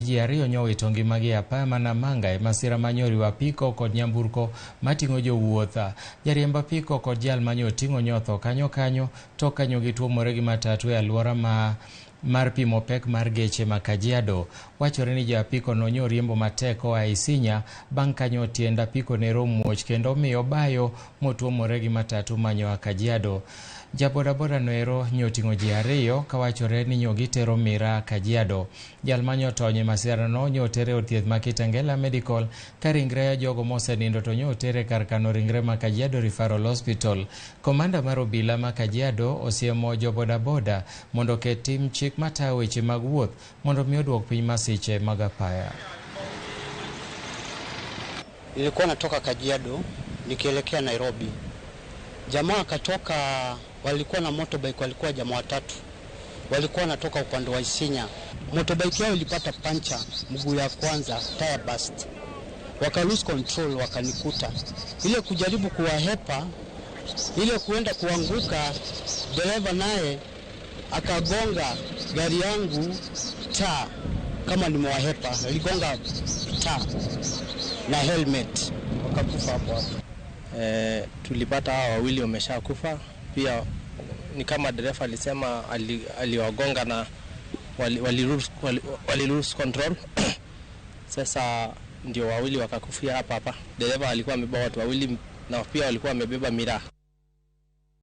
Ji ariyo nyowito ngimagi e apaya ma Namanga e masira ma nyoriwo apiko kod nyamburko mating'o jowuoth. Jariemb apiko kod jal manyoting'o nyotho kanyo kanyo tok kanyo gituomore gi matatu e alwora ma mar pimo pek mar geche ma Kajiado. Wachore ni ja apiko no nyoriembo matek koa Isinya bang' kanyo tiend apiko ne muoch kendo miyo bayo motuomore gi matatu manyoa Kajiado. Ja bodaboda noero nyoting'o ji ariyo kawachore ni nyo gitero mira Kajiado. Jal manyotony e masirano nyotere od thieth ma Kitengela Medical ka ringre jogo mosenindo to nyotere kar kano ringre ma Kajiado Referral Hospital. Komanda mar obila ma Kajiado osiemo jo bodaboda mondo oket tim chik matayo weche mag wuoth mondo mi oduok piny masiche mag apaya. Nilikuwa natoka Kajiado nikielekea Nairobi. Jamaa akatoka, walikuwa na motorbike, walikuwa jamaa watatu, walikuwa wanatoka upande wa Isinya. Motorbike yao ilipata pancha mguu ya kwanza, tire burst, waka lose control, wakanikuta. Ile kujaribu kuwahepa, ile kuenda kuanguka, dereva naye akagonga gari yangu taa, kama nimewahepa, aligonga taa na helmet, wakakufa hapo hapo. Tulipata hawa wawili wameshakufa. Pia ni kama dereva alisema aliwagonga na wali lose control. Sasa ndio wawili wakakufia hapa hapa. Dereva alikuwa amebeba watu wawili na pia walikuwa wamebeba miraa.